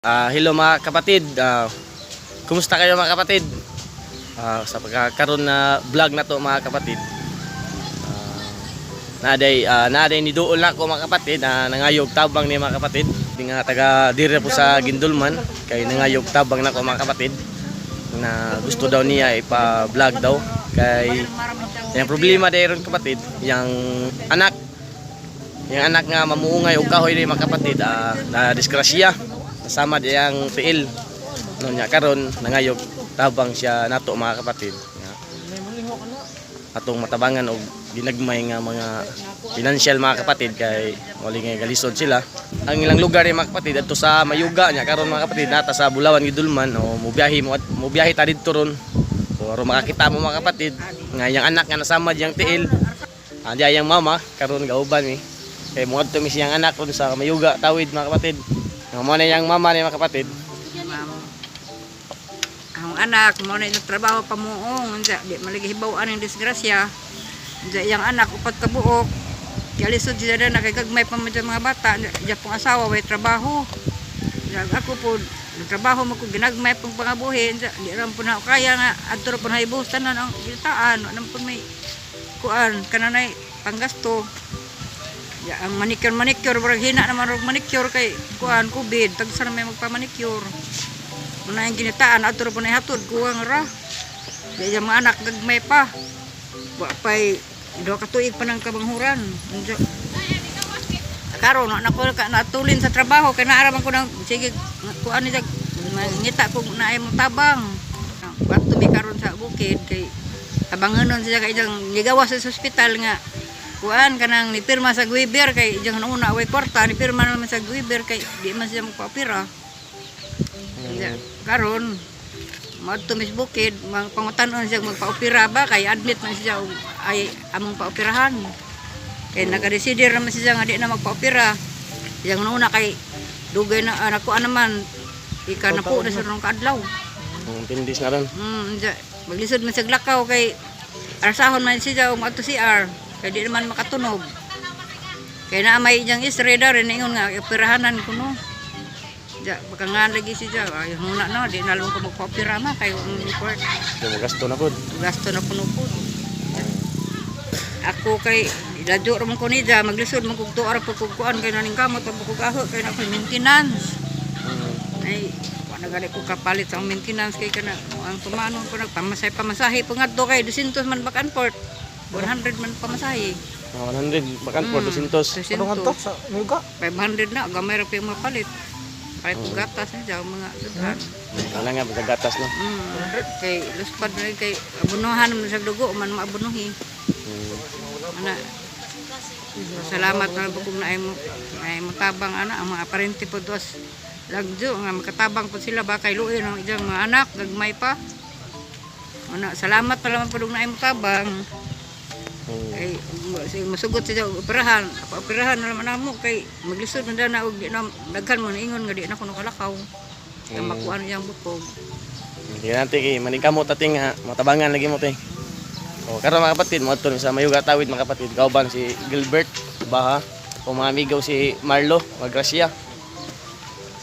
Hello mga kapatid. Kumusta kayo, mga kapatid? Sa pagkakaroon na vlog na to, mga kapatid. Naaday ni duol na ako, mga kapatid, na nangayog tabang ni mga kapatid. Di nga taga dire po sa Gindulman kay nangayog tabang na ako, mga kapatid, na gusto daw niya ipa-vlog daw kay yung problema dahil ron, kapatid, yung anak nga mamuungay og kahoy ni mga kapatid, na disgrasya. Kasama diyang tiil. No niya karon nangayog tabang siya nato, mga kapatid. Nga, atong matabangan og ginagmay nga mga financial, mga kapatid, kay wali nga galisod sila. Ang ilang lugar ni mga kapatid adto sa Mayuga. Nya karon, mga kapatid, nata sa Bulawan, Gidulman o mubiyahe mo at mubiyahe ta didto ron. So aron makakita mo, mga kapatid, nga iyang anak nga nasama diyang tiil. Diya iyang mama karon gauban eh. Kay muadto mi siyang anak ron sa Mayuga tawid, mga kapatid. Nga mo na iyang mama ni mga kapatid. Ma'am. Ang anak, mo na yung trabaho pamuong, unsa di malagi hibaw aning disgrasya. Unsa iyang anak upat ka buok. Kaya lisod siya na kay gagmay pa man sa mga bata, diya pong asawa way trabaho. Unsa ako po nagtrabaho mo ko ginagmay pong pangabuhi, unsa di ra po na ako kaya nga adto ra po na ibus tanan ang gitaan, wa po may kuan kananay panggasto. Ya, ang manicure manicure murag hina naman og manicure kay kuan COVID, tagsa na may magpa-manicure. Muna yung ginitaan, ato ra po na hatod, kuwang ra. Kaya yung mga anak, gagmay pa. Wa pa'y 2 ka tuig pa ng kabanghuran. Karon na ko ka natulin sa trabaho, kay naaraman ko nang, sige, kuan ni ngita ko na ay mo tabang. Bato mi karon sa bukid, kay tabanganon siya kay iyang nigawas sa ospital nga kuan kanang nipirma sa Guiber kay iyang una way kwarta nipirma naman sa Guiber kay di man siya magpaopera. Yeah. Karon moadto mis bukid, pangutanon siya magpaopera ba kay admit man siya og ay among paoperahan. Kay nagadesidir naman siya nga di na magpaopera. Yang una kay dugay na nakuan naman ika na po na siya rong kaadlaw. Ang tindis na ron. Maglisod man siya lakaw kay arsahon man siya og moadto CR kay di naman makatunog. Kay naa may iyang isre rin ingon nga operahanan kuno. Ja, baka nga lagi siya, ay muna na, di na lang ko magpa-opera ma kay ang report. Di mo gasto na pud. Gasto na kuno po. Ako kay ladyo ra man ko niya, maglisod man kog tuar po kog kuan kay naning kamot pa kog aho kay na ko maintenance. Ay, wa na gani ko kapalit sa akong maintenance kay kana ang pamanon ko nagpamasahe pamasahe po ngadto kay 200 man back and forth. 100 man pamasahe. Mga 100 bakan po 200. 200. Ano to sa Mayuga? 500 na gamay ra pa yung mapalit. Palit og gatas niya mga sudhan. Wala nga pagkagatas no. Kay luspad na kay abunuhan man sa dugo man maabunuhi. Ana. Salamat na lang po kung naay mo tabang ana ang mga aparente po dos lagjo nga makatabang po sila ba kay luoy ng iyang mga anak gagmay pa. Ana, salamat pa lamang po kung naay mo tabang. Kay masugot siya og operahan, operahan na naman namo kay maglisod man na og di na daghan mo ingon nga di na kuno kalakaw. Kay makuan iyang bukog. Hindi natin kay maningkamot ating ha, matabangan lagi mo te. O karon, mga kapatid, mo sa Mayuga tawid, mga kapatid, kauban si Gilbert Baha o mga amigo si Marlo Magracia.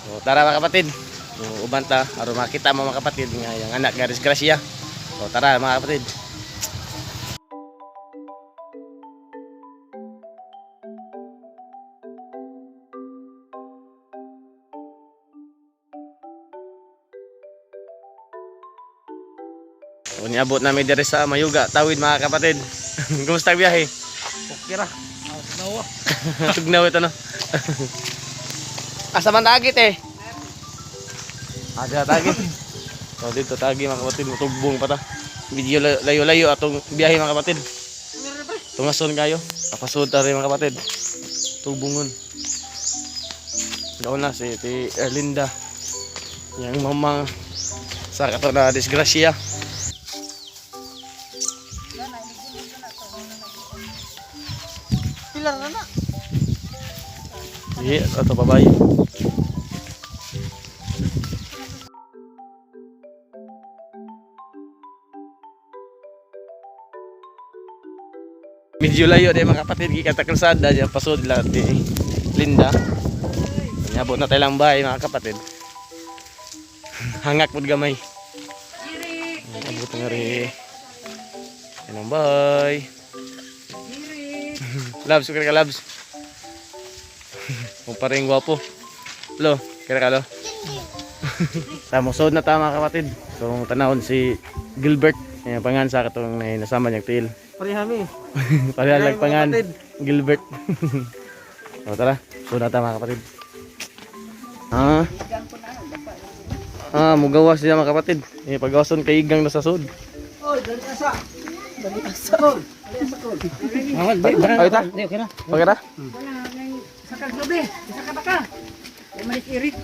O tara, mga kapatid. O, uban ta aron makita mo, mga kapatid, nga yang anak nga disgrasya. O tara, mga kapatid. O niabot namin diri sa Mayuga tawid, mga kapatid. Kumusta ang biyahe? Okay ra. Ah, nawa. Tugnaw ito no. Asa man tagit eh? Ada tagit. So dito tagi, mga kapatid, mutugbong pa ta. Video layo-layo atong biyahe, mga kapatid. Tungason kayo. Kapasud ta rin, mga kapatid. Tugbungon. Gaon na si Ti Erlinda. Yang mama sa kato na disgrasya. Pila na na. Sige, ato babay. Medyo layo di, mga kapatid, gikan sa kalsada diyan pasud lang ti Linda. Niabot na tayo lang bahay, mga kapatid. Hangak pud gamay. Abot nga rin. Anong bye. Labs, okay ka labs. Kung paring gwapo. Lo, kira ka lo. Tamo sod na tama kapatid. So tanawon si Gilbert. Ayan, pangan sa katong nasama niyang tiil. Parehami. Pareha pangan. Gilbert. O tara, sod na tama kapatid. Ah. Ah, mugawas siya mga kapatid. Eh, pagawason kay Igang na sa sud. Oy, dali asa. Dali asa. Dali asa kol. Ay, ta. Okay na. Okay ra? Sa kaglubi, isa ka baka. Umalis irit.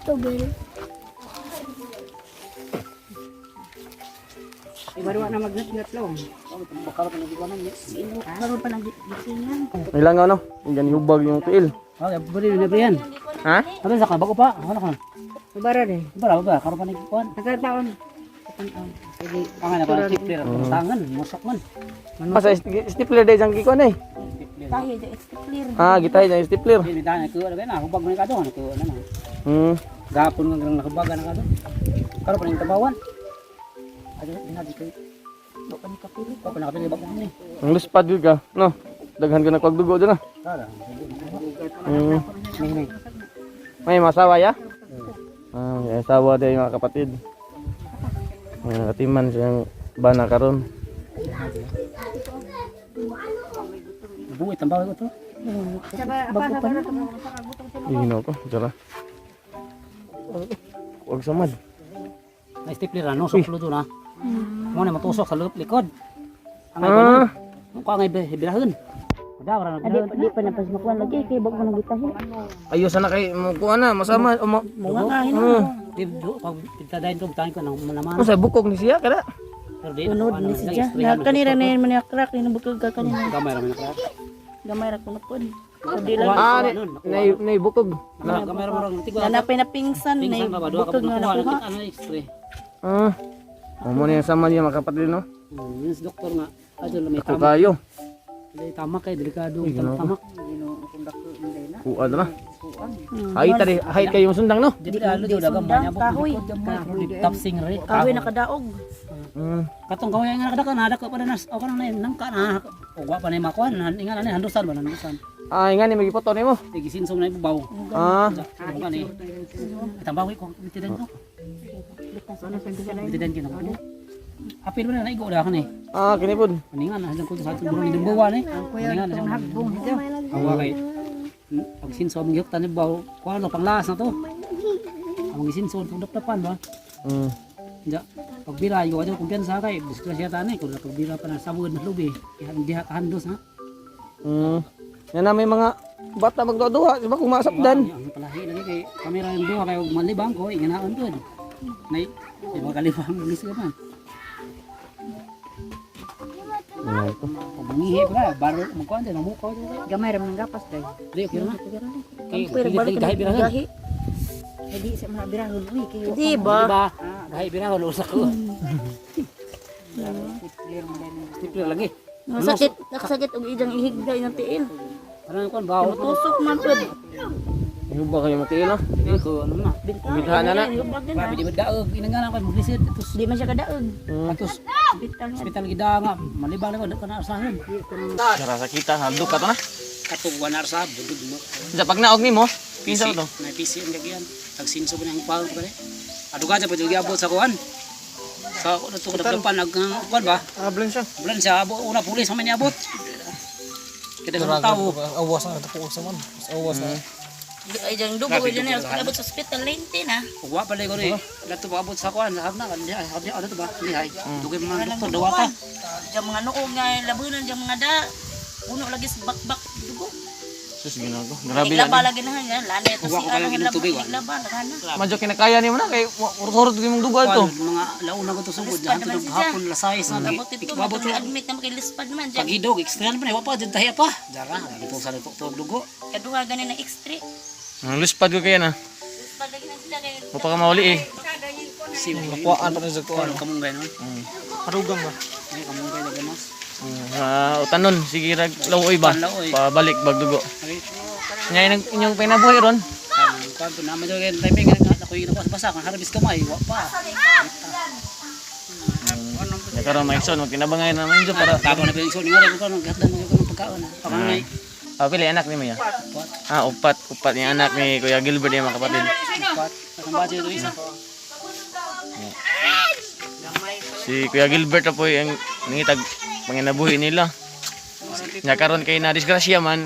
Tubel. Ibarwa na magnat-ngat lang. Karon pa naggisingan. May langaw no? Ang hubag yung tiil. Okay, bari na yan. Ha? Sabi sa ka bago pa. Ako na ko. Ibara rin. Bara ba karon pa nagkuan. Nagkataon. Pangan na pa stapler ang tangan, musok man. Ah, sa stapler day jang gikuan eh. Tayo di clear. Ah, gitay jang stapler. Di na ko na hubag man ka do, ko ano na. Gapon nga nang nakabaga na ka do. Karon pa ning tabawan. Ayo dinadi kay. Do pa ni kapili. Pa pa nakapili ba ko ni. Ang luspad gyud ka, no? Daghan ka na kwag dugo dun ah. Tara. Ni ni. May masawa ya? Ah, may asawa day mga kapatid. May nakatiman siyang bana karon. Buwi tambaw ko to. Bago pa na. Ihinaw ko, tara. Huwag samad. May stapler ano, suklo do na. Mo na matusok sa likod. Ang ay Ah, ko ang bilahon. Daw ra Adi di pa na pasmakuan lagi kay bago pa nagitahi. ayos na kay mo kuan na, masama mo. Mga kahin na. Di do pag pitadayon ko tayo ko nang manaman. Mo sa bukog ni siya kada. Pero di Unod ni siya. Na kanira na yan man crack ni nabukog ka kanina. Gamay ra man ka. Gamay ra kuno pod. Di lang Ah, nay nay bukog. Na gamay ra mo tigwa. na napay napingsan na Pingsan ba ba duha ka bukog nga nakuha nakuha. ano x-ray. Ah. Mo ni sama niya mga kapatid no. Yun sa doktor nga. Adto may Ako tama. kayo. May tama kay delikado tama. Kuan na. Hay tari, hay kayo sundang no. Di ba alo daw gamay niya Kahoy. Tapsing re. Kahoy nakadaog. Katong kahoy nga nakadaka na dako pa na o kanang nang ka na o wa pa na makuan ingan ani handusan ba handusan. Ah, nga ni magipoto nimo. Gisinsom na ibabaw. Ah, Ano ka ni? Tambawi ko mitidan ko. Mitidan ko na. Apil ba na naigo da ka ni? ah kini pod. Aningan na ko sa atong burong dimbuwa ni. Aningan na siya. Awa kay pag sinso ang gihok tani baw kuan lo panglaas na to. Ang gisinso tong dapdapan ba? Ja, pagbira ko ato kumpiyansa kay disgrasya tani kung pagbira pa na sabod na lubi. Diha ka handos ha. Yan na may mga bata magduha, di ba kung masapdan. Ang palahi lagi kay kamera yung duha kay og malibang ko inganaon gud. Nay, di ba kalibang gusto man. Pag mangihi pa baro magkuan din ang mukaw din. Gamay ra man gapas day. Di okay na. Kay Pero balik gahi ka birahon. gahi. Hindi sa mga birahon uy kayo. Di ba? Di ba? Gahi birahon usa ko. Stapler lagi. Nasakit, nakasakit og ijang ihigday ng tiil. Parang kuan ba? Tusok man pod. Yung ba kayo matiil no? Di ko ano na. Bidhana na. Hubag na. Grabe di ba daog inanganan ko maglisod atos Di man siya kadaog. atos Hospital nga. hospital gida nga malibang na ko di ko na arsahan. Tara sa kita, haldok ka to na. Katong wa na arsab dugod mo. Sa pagnaog nimo, kinsa to? May PC ang gagyan. Tagsinso ko na ang pang ko kani. Aduga sa pwede giabot sa kuan. Sa kuan to kadapdapan ag kuan ba? Ambulansya. Ambulansya abo una pulis man niabot. Kita sa tao. Awas na ito sa man. Awas na. Ay jang dugo ko dyan abot sa hospital lente na. Wa pa ko ni. Dato pa abot sa kuan, sahab na kan diha sahab ano to ba? Lihay. Dugay mga doktor dawa pa. Diyan mga noong nga labunan diyan mga da. Puno lagi sa bakbak dugo. Sus ginoo ko. Grabe na. Iglaba lagi na nga lani ito Wa si ko kayo ano ginom tubig, wa. Iglaba lagana. Madyo kinakaya nimo na kay hurot-hurot gyud mong dugo to. Kuan mga launa ko to sugod Lispad hanto naman siya. hapon lasay sa Abot ito, abot matong admit na makilispan man diyan. pagidog extra pa ni wa pa jud tahiya pa. Dara dito sa to dugo. Kaduha gani na X3. Ang luspad ko kaya na. Lispad lagi na sila kay Mo pa ka mauli eh. Si Kuan pa na sa kuan. kuan kamunggay no. Harugang ba? Ay kamunggay na ganas. Ah, utanon sige rag lawoy ba. Utan, lawoy. Pabalik bag dugo. Okay. Nya inyong inyong pinabuhi ron. Ang kwan po naman daw kay timing nga ako yung nakuha sa basa kung harvest kamay wa pa. Nya karon mga igsoon magtinabangay na naman para Tabang na pinigso ni ngore ko nang gatdan mo ko ng pagkaon. Pakanay. Ah, pili anak ni Maya. Ah, upat, upat ni anak ni Kuya Gilbert yung mga kapatid. Upat. Ang budget ito isa. Si Kuya Gilbert na po yung nangitag panginabuhi nila. Nya karon kay na disgrasya man,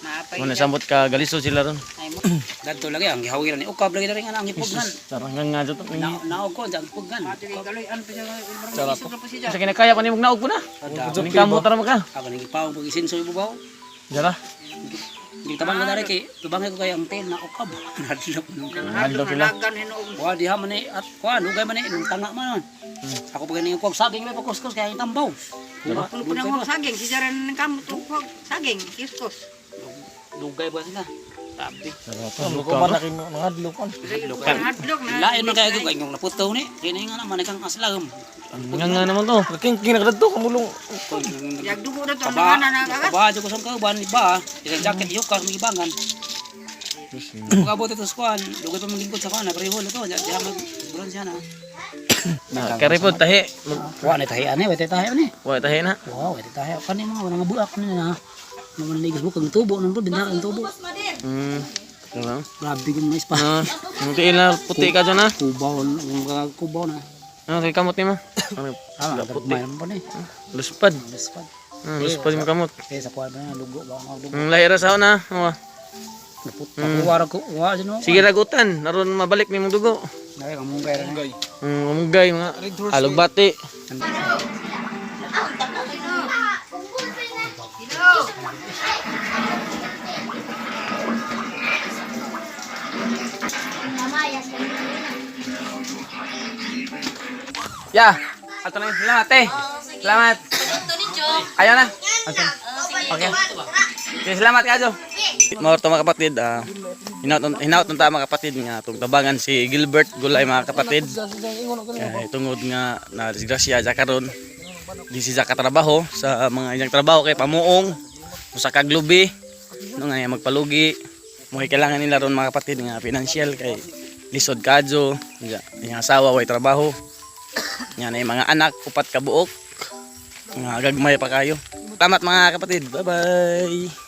Naapay. muna samot ka galiso sila ron. Dadto lagi ang gihawiran ni ukab lagi na rin ang gipugnan. Sarang nga dito. Na naog ko ang pugnan. Galoy-an pa siya. Sarap. Sa kinakaya pa ni magnaog po na. Ning kamot ra ka. Ako nang gipaong pag isinso ibubaw. Jara. Hindi tabang ka dari kay tabangay ko kay ang tail na ukab. Nadlok nung. Hadlok sila. Nalagan hinuog. Wa diha man ni at kuan ugay man ni nung tanga man. Ako pag ganing ko saging may pakuskus kay ang tambaw. Puno po ng mga saging. Si Jaran ng kamot og saging. Kiskos. Dugay ba sila? Sabi. Ano ko ba nakin nangadlok kan. Hadlok na. Lain man kay ko ingong naputo ni. Kini nga naman kang aslam. Nga nga naman to. King kinagradto kamulong. Yagdugo na to. Kaba, Ang na kaba ko sa kauban ba, isang jacket yukas may ibangan. Pagabot ito sa kuan, dugay pa maglingkod sa kuan, pareho na to, diha mag bulan siya na. Na, karipod tahi. Wa na tahi ani, wa tahi ani. Wa tahi na. Wow, wa tahi kani mga wala nga buak ni na. Mga nanigos mo kang tubo nang binta ang tubo. Diba? Grabe yung mais pa. Ah, ang tiil na puti ka dyan ah. Kubaw, ang mga kubaw na. Ano, kay kamot ni mo? Ano, Ah, puti. May pa ni. luspad. Luspad. Ah, luspad mo kamot. Eh sa kuan na lugo ba ang dugo. Ang lahira sa una. Oh. Naput. Nakuha ra ko, wa no. Sige ragutan, naron mabalik ni mong dugo. Dai ang munggay ra. Ang munggay mga alugbati. Ya, ato na. Salamat eh. Salamat. Ayaw na. Ato. Okay. Okay, salamat kayo. Mga to mga kapatid, hinaut hinaut ta mga kapatid nga tug tabangan si Gilbert Gulay mga kapatid. Kay tungod nga na disgrasya sa karon. Di siya katrabaho sa mga iyang trabaho kay pamuong usa ka glubi no nga niya magpalugi. Mo kailangan nila ron mga kapatid nga financial kay lisod kadyo, iyang asawa way trabaho. Nya na yung mga anak upat ka buok. Nga gagmay pa kayo. Tamat mga kapatid. Bye-bye.